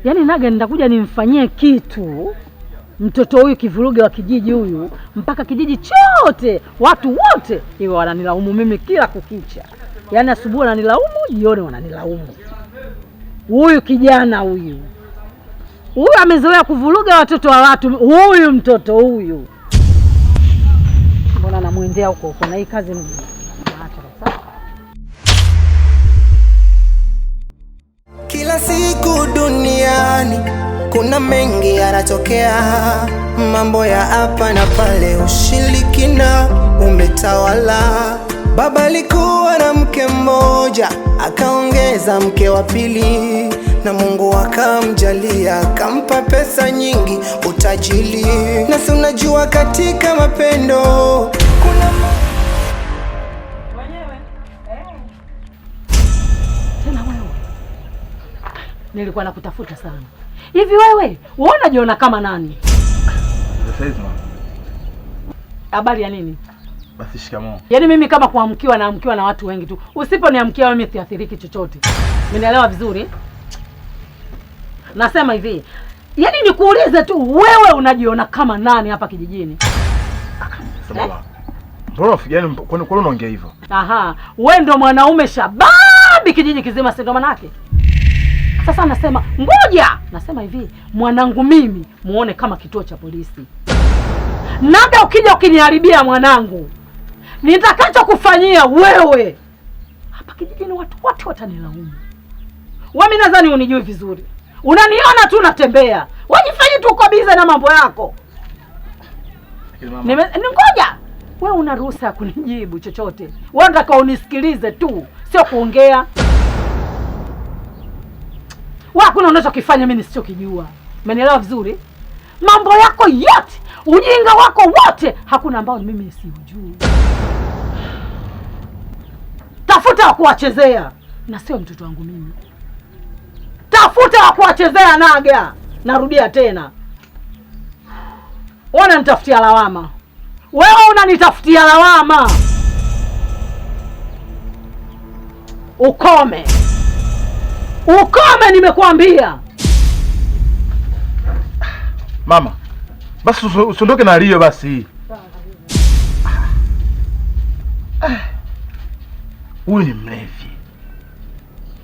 Yaani Naga nitakuja nimfanyie kitu mtoto huyu kivuruge wa kijiji huyu, mpaka kijiji chote watu wote iwe wananilaumu mimi kila kukicha. Yaani asubuhi wananilaumu, jioni wananilaumu. Huyu kijana huyu huyu amezoea kuvuruga watoto wa watu, huyu mtoto huyu, mbona namwendea huko huko na hii kazi naacha kabisa. Kila siku duniani kuna mengi yanatokea, mambo ya hapa na pale, ushirikina umetawala. Baba alikuwa na mke mmoja, akaongeza mke wa pili, na Mungu akamjalia, akampa pesa nyingi, utajiri. Na si unajua katika mapendo kuna Tena wewe, nilikuwa nakutafuta sana. Hivi wewe wewe unajiona kama nani? Sasa hizi mama. Habari ya nini? Basi shikamoo. Yaani mimi kama kuamkiwa naamkiwa na watu wengi tu. Usiponiamkia mimi siathiriki chochote. Umenielewa vizuri? Nasema hivi, yaani nikuulize tu, wewe unajiona kama nani hapa kijijini? Sasa baba. Mbona unafikiria kwani kwani unaongea hivyo? Aha, wewe ndo mwanaume shababi kijiji kizima, si ndo manake? Sasa nasema ngoja, nasema hivi, mwanangu mimi muone kama kituo cha polisi. Naga ukija ukiniharibia mwanangu, nitakachokufanyia wewe hapa kijijini watu wote watanilaumu. Wewe mimi nadhani unijui vizuri, unaniona tu natembea, wajifanye tu uko bize na mambo yako. Lakini mama, Ngoja, wewe una ruhusa ya kunijibu chochote. Wewe unataka unisikilize tu, sio kuongea. Wewe hakuna unachokifanya mimi nisichokijua. Umenielewa vizuri? Mambo yako yote, ujinga wako wote, hakuna ambao mimi siujui. Tafuta wa kuwachezea na sio mtoto wangu mimi. Tafuta wa kuwachezea Naga. Narudia tena, wewe unanitafutia lawama. Wewe unanitafutia lawama. Ukome, ukome, nimekuambia. Mama, basi usiondoke na Rio basi. Huyu ni mlevi,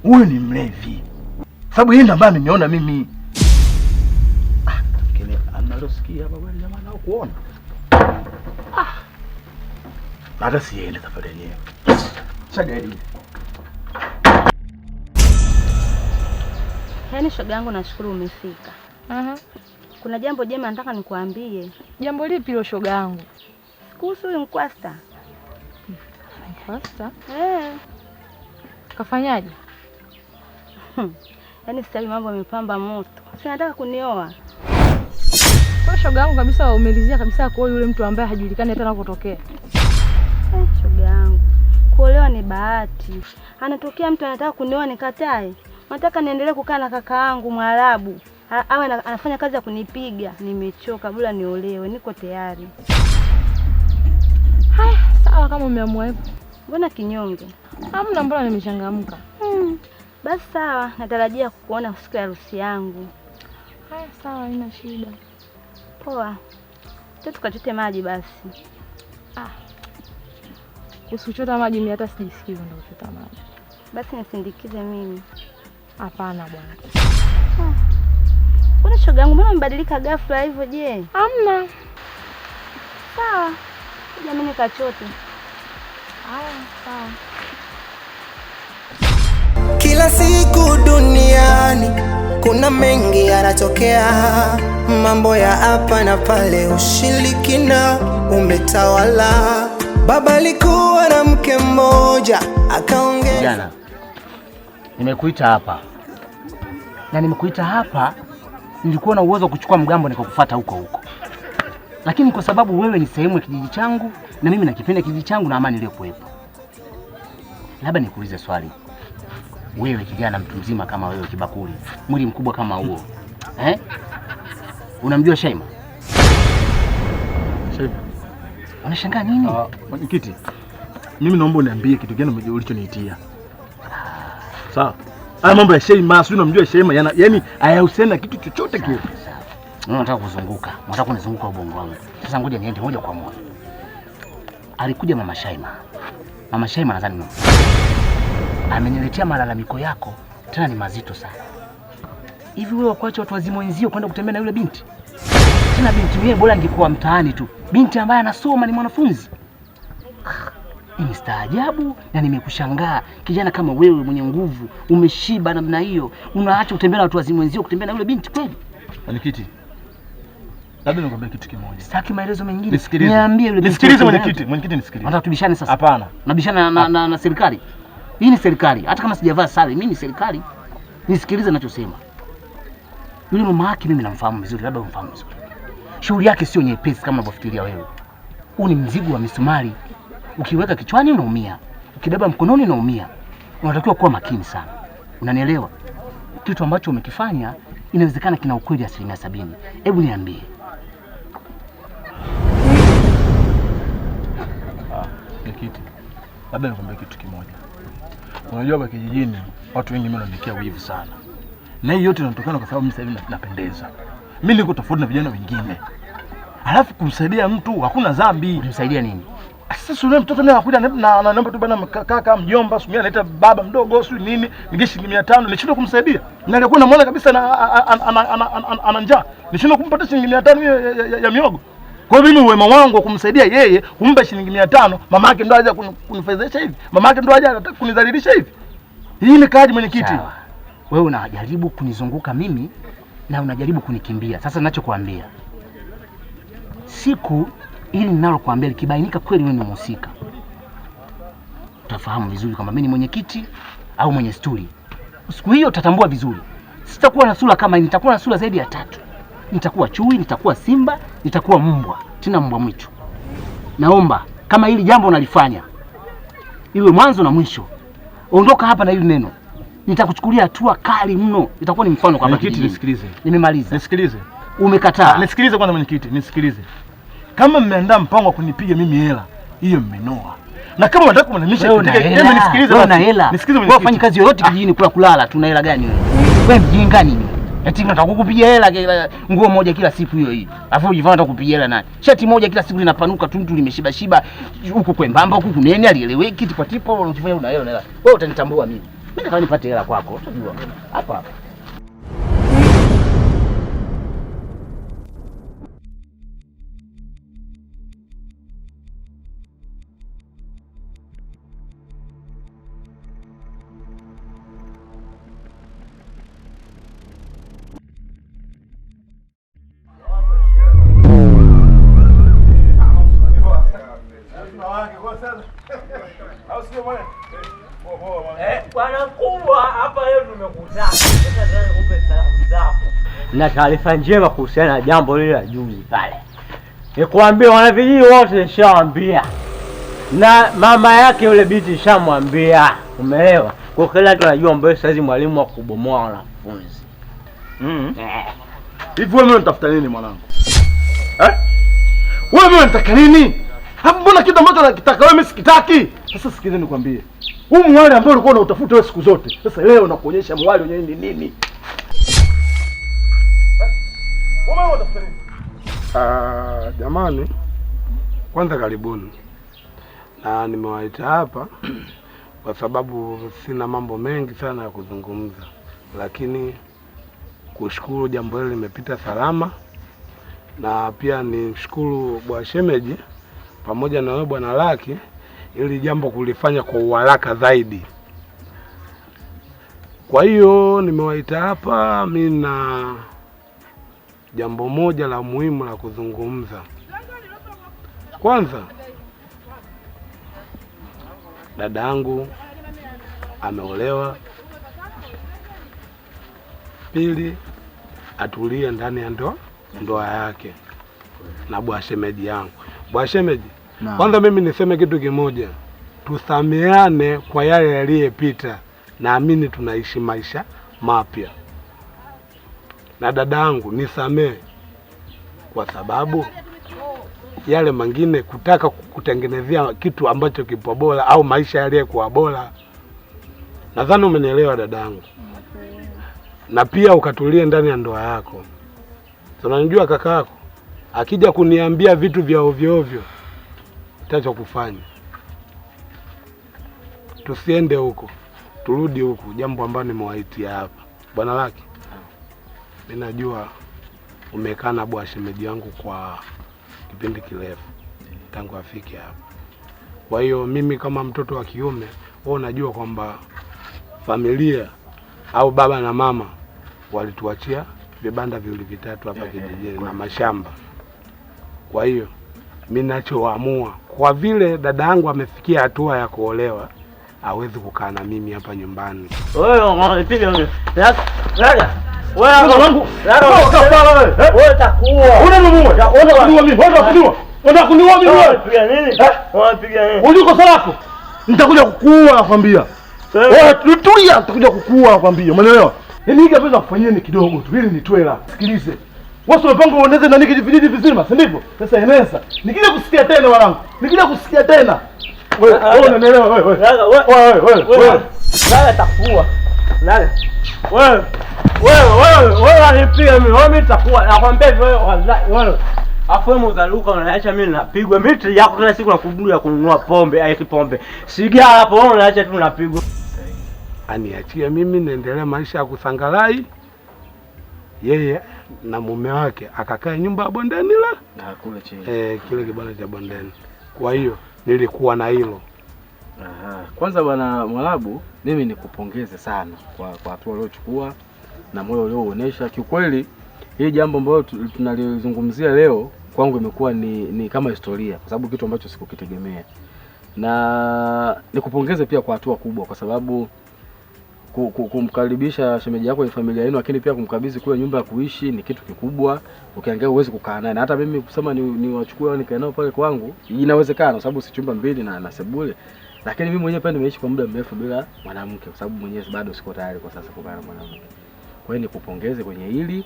huyu ni mlevi, sababu yeye ndo ambaye ameniona mimi. Lakini analosikia hapa bwana, jamaa nao kuona. Hata siende safari yenyewe. Shagaidi. Yaani shoga yangu, nashukuru umefika. Aha. Kuna jambo jema nataka nikuambie Jambo lipi hilo shoga yangu? kuhusu huyu Mkwasta. Mkwasta? Eh. Kafanyaje? Yaani sasa hivi mambo yamepamba moto. Si nataka kunioa. Kwa shoga yangu kabisa umelizia kabisa kwa yule mtu ambaye hajulikani hata anakotokea. Eh, shoga yangu, kuolewa ni bahati. Anatokea mtu anataka kunioa nikatae? Nataka niendelee kukaa na kaka yangu Mwarabu awe anafanya kazi ya kunipiga. Nimechoka, bora niolewe, niko tayari. Haya, sawa kama umeamua hivyo. Mbona kinyonge? Hamna, mbona nimechangamka. Basi sawa, natarajia kukuona siku ya harusi yangu. Haya, sawa, haina shida. Poa. Tu tukachote maji basi. Kuhusu kuchota maji mimi hata sijisikii kwenda kuchota maji. Basi nisindikize mimi. Hapana bwana. Mbona shoga yangu, mbona umebadilika ghafla hivyo je? Hamna. Sawa. Kuja mimi nikachote. Haya, sawa. Kila siku duniani kuna mengi yanatokea, mambo ya hapa na pale, ushirikina umetawala. Baba alikuwa na mke mmoja, akaongeza Kijana, nimekuita hapa na nimekuita hapa, nilikuwa na uwezo wa kuchukua mgambo nikakufuata huko huko, lakini kwa sababu wewe ni sehemu ya kijiji changu na mimi nakipenda kijiji changu na amani iliyokuwepo, labda nikuulize swali. Wewe kijana mtu mzima kama wewe, kibakuli, mwili mkubwa kama huo, eh? Unamjua Shaima? Shaima. Unashangaa nini? Mwenyekiti, mimi naomba uniambie kitu gani ulichoniitia. Sawa? Haya mambo ya Sheima, sijui unamjua Sheima, yaani hayahusiani na kitu chochote kile. Mimi nataka kuzunguka, nataka kunizunguka ubongo wangu. Sasa ngoja niende moja kwa moja. Alikuja mama Shaima. Mama Shaima nadhani mama. Ameniletea malalamiko yako, tena ni mazito sana. Hivi wewe wakuacha watu wazima wenzio kwenda kutembea na yule binti? Tena binti yeye bora angekuwa mtaani tu. Binti ambaye anasoma ni mwanafunzi. Nimestaajabu na nimekushangaa. Kijana kama wewe mwenye nguvu, umeshiba namna hiyo, unaacha kutembea na watu wazima wenzio kutembea na yule binti kweli? Mwenyekiti, labda nikwambie kitu kimoja. Sitaki maelezo mengine. Nisikilize. Niambie yule binti. Nisikilize mwenyekiti, mwenyekiti nisikilize. Unataka tubishane sasa? Hapana. Nabishana na serikali. Hii ni serikali. Hata kama sijavaa sare, mimi ni serikali. Nisikilize ninachosema. Yule mama yake mimi namfahamu vizuri, labda umfahamu vizuri. Shughuli yake sio nyepesi kama unavyofikiria wewe. Huu ni mzigo wa misumari. Ukiweka kichwani unaumia, ukibeba mkononi unaumia. Unatakiwa kuwa makini sana. Unanielewa? Kitu ambacho umekifanya inawezekana kina ukweli 70%. Hebu niambie. Mwenyekiti, labda nikwambie kitu kimoja. Unajua hapa kijijini watu wengi mimi wananikia wivu sana, na hii yote inatokana kwa sababu mimi sasa hivi napendeza. Mimi niko tofauti na vijana wengine, alafu kumsaidia mtu hakuna dhambi. Ulimsaidia nini? Sasa yule mtoto mimi anakuja na naomba tu bana, kaka mjomba, sio mimi anaita baba mdogo, sio nini, nige shilingi 500 nishindwa kumsaidia. Na alikuwa namuona kabisa na ana njaa, nishindwa kumpata shilingi 500 ya miogo. Kwa hiyo mimi wema wangu wa kumsaidia yeye kumpa shilingi 500, mama yake ndo aje kunifedhesha hivi, mama yake ndo aje anataka kunidhalilisha hivi. Hii ni kaji mwenyekiti. Sawa. Wewe unajaribu kunizunguka mimi na unajaribu kunikimbia. Sasa ninachokuambia, siku ili ninalokuambia likibainika kweli wewe ni mhusika, utafahamu vizuri kwamba mimi ni mwenyekiti au mwenye sturi. Siku hiyo utatambua vizuri. Sitakuwa na sura kama hii, nitakuwa na sura zaidi ya tatu. Nitakuwa chui, nitakuwa simba, nitakuwa mbwa, tena mbwa mwitu. Naomba kama hili jambo unalifanya iwe mwanzo na mwisho. Ondoka hapa na hili neno, nitakuchukulia hatua kali mno, itakuwa ni mfano kwa hapa Mwenyekiti, kijijini. nisikilize. Nimemaliza. Nisikilize. Umekataa. Nisikilize kwanza mwenyekiti, nisikilize. Kama mmeandaa mpango wa kunipiga mimi hela, hiyo mmenoa. Na kama unataka kunihamisha Wewe una katika hela. nisikilize Wewe una basi. hela. Nisikilize Wewe mwenyekiti. ufanye kazi yoyote kijijini, kula kulala, tuna hela gani wewe? Wewe mjinga nini? Eti nataka kukupiga hela kila nguo moja kila siku hiyo hii. Alafu ujifanya nataka kukupiga hela nani? Shati moja kila siku linapanuka tu, mtu limeshiba shiba huku kwembamba huku kunene alieleweki tipo tipo, unajifanya una hela una hela. Wewe utanitambua mimi. Mimi nataka nipate hela kwako, utajua. Hapa hapa. Bwana mkubwa, hapa leo tumekutana. Sasa nataka nikupe salamu zako na taarifa njema kuhusiana na jambo lile la juzi pale. Nikwambie wanavijiji wote nishawaambia, na mama yake yule binti nishamwambia, umeelewa? Kwa kila mtu anajua mbona saizi mwalimu wa kubomoa wanafunzi. Hivi wewe unatafuta nini mwanangu? Eh? Wewe unataka nini? Hapo mbona kitu ambacho nakitaka wewe mimi sikitaki? Sasa sikiliza nikwambie. Huu mwali ambao ulikuwa unautafuta wewe siku zote, sasa leo nakuonyesha mwali wenyewe ni nini. Wewe unatafuta nini? Jamani, kwanza karibuni, na nimewaita hapa kwa sababu sina mambo mengi sana ya kuzungumza, lakini kushukuru jambo hili limepita salama, na pia nimshukuru Bwana Shemeji pamoja na wewe Bwana Laki, ili jambo kulifanya kwa uharaka zaidi. Kwa hiyo nimewaita hapa, mi na jambo moja la muhimu la kuzungumza. Kwanza, dada yangu ameolewa. Pili, atulie ndani ya ndoa yake na bwa shemeji yangu. Bwa shemeji, kwanza mimi niseme kitu kimoja, tusameane kwa yale yaliyopita. Naamini tunaishi maisha mapya, na dada yangu nisamee kwa sababu yale mengine kutaka kutengenezea kitu ambacho kipo bora au maisha yaliyokuwa bora. Nadhani umenielewa dadangu. Na pia ukatulie ndani ya ndoa yako. Unanijua kaka yako akija kuniambia vitu vya ovyo ovyo kufanya. Tusiende huko, turudi huku, jambo ambalo nimewaitia hapa. Bwana Laki, mimi najua umekaa na bwa shemeji yangu kwa kipindi kirefu tangu afike hapa. Kwa hiyo mimi kama mtoto wa kiume, wewe unajua kwamba familia au baba na mama walituachia vibanda viwili vitatu hapa kijijini na mashamba. Kwa hiyo mimi nachoamua, kwa vile dada yangu amefikia hatua ya kuolewa, hawezi kukaa na mimi hapa nyumbani. Wewe unanipiga mimi. Dada, wewe wangu. Wewe utakuwa. Unaniua. Unaniua mimi. Unaniua. Unaniua mimi wewe. Unapiga nini? Unapiga nini? Unajua kosa lako. Nitakuja kukuua nakwambia. Wewe tulia, nitakuja kukuua nakwambia. Umeelewa? Yaani hiki ambacho nakufanyia ni kidogo tu, hili ni twela. Sikilize. Wewe unapanga ueneze na niki vijiji vizima, si ndivyo? Sasa eneza. Nikija kusikia tena wanangu. Nikija kusikia tena. Wewe wewe unanielewa wewe wewe. Wewe wewe wewe. Lala takuua. Lala. Wewe wewe wewe wewe unanipiga mimi. Wewe mimi nitakuua. Nakwambia hivyo wewe wewe. Afu wewe mzaluka unaacha mimi napigwa. Mimi yako kila siku nakubudu ya kununua pombe, ai pombe. Sigara hapo wewe unaacha tu napigwa. Aniachie mimi niendelee maisha ya kusangalai. Yeye na mume wake akakaa nyumba ya bondeni la na kule chini. Kile kibanda cha bondeni. Kwa hiyo nilikuwa na hilo. Aha. Kwanza bwana Mwarabu, mimi nikupongeze sana kwa hatua uliochukua na moyo ulioonesha. Kiukweli hii jambo ambalo tunalizungumzia leo kwangu imekuwa ni kama historia, kwa sababu kitu ambacho sikukitegemea. Na nikupongeze pia kwa hatua kubwa, kwa sababu kumkaribisha shemeji yako kwenye familia yenu, lakini pia kumkabidhi kule nyumba ya kuishi ni kitu kikubwa. Ukiangalia huwezi kukaa naye, na hata mimi kusema ni wachukue au nikae nao pale kwangu inawezekana, kwa sababu si chumba mbili na sebule. Lakini mimi mwenyewe pia nimeishi kwa muda mrefu bila mwanamke, kwa sababu mwenyewe bado siko tayari kwa sasa kukaa na mwanamke. Kwa hiyo nikupongeze kwenye hili,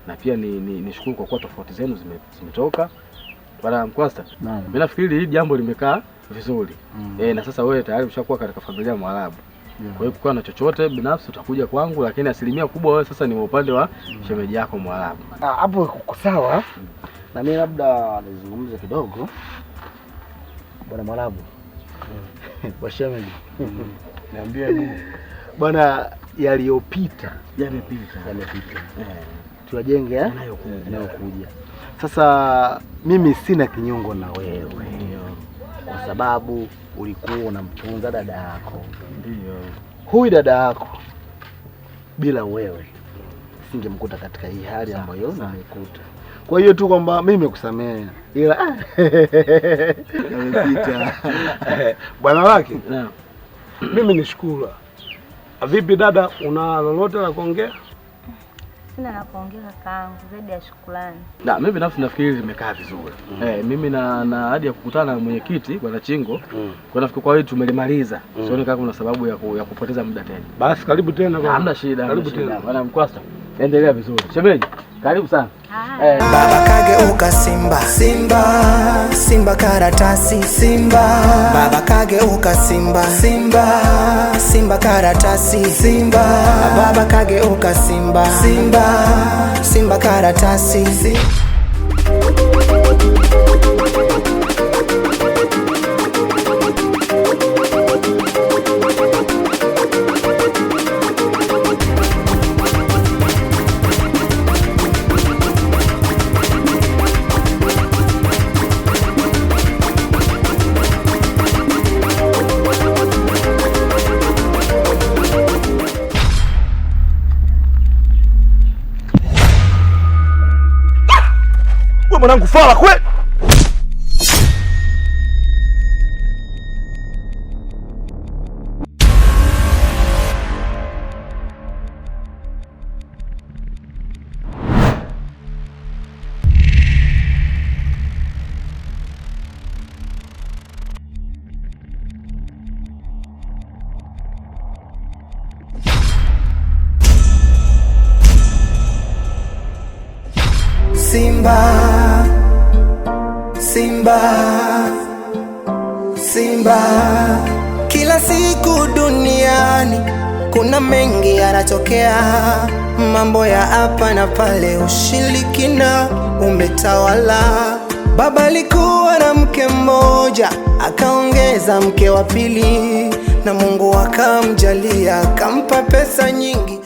na pia ni nishukuru kwa kuwa tofauti zenu zimetoka. Bwana Mkwasta, mimi nafikiri hili jambo limekaa vizuri. Na sasa wewe tayari ushakuwa katika familia ya Mwarabu. Kwa hiyo kukiwa na chochote binafsi utakuja kwangu, lakini asilimia kubwa wewe sasa ni wa upande wa shemeji yako Mwarabu. Hapo kuko sawa. Na mimi labda nizungumze kidogo. Bwana Mwarabu. Bwana shemeji. Niambie bu. Bwana, yaliyopita yamepita. Yamepita. Tuyajenge yanayokuja. Sasa mimi sina kinyongo na wewe. Kwa sababu ulikuwa unamtunza dada yako. Ndio. Huyu dada yako bila wewe singemkuta katika hii hali ambayo nimekuta. Kwa hiyo tu kwamba mimi nimekusamehe, ila yamepita. Bwana Laki, mimi nishukuru. Vipi dada, una lolote la kuongea? Sina la kuongea kakaangu zaidi ya shukrani. Na mimi binafsi nafikiri limekaa vizuri. Mimi na ahadi ya kukutana na mwenyekiti Bwana Chingo. Kwa nafikiri kwa hiyo tumelimaliza. Sioni kama kuna sababu ya kupoteza muda tena. Basi karibu tena bwana. Hamna shida, Karibu tena. Bwana Mkwasta, endelea vizuri. Shemeji, karibu sana. Baba kageuka simba, simba, simba karatasi, simba. Baba kageuka simba, simba, simba karatasi, simba. Baba kageuka simba, simba, simba karatasi, simba. Mwanangu fala kweli. Simba, Simba, Simba. Kila siku duniani Kuna mengi yanatokea, mambo ya hapa na pale, ushirikina umetawala. Baba alikuwa na mke mmoja, akaongeza mke wa pili, na Mungu akamjalia, akampa pesa nyingi.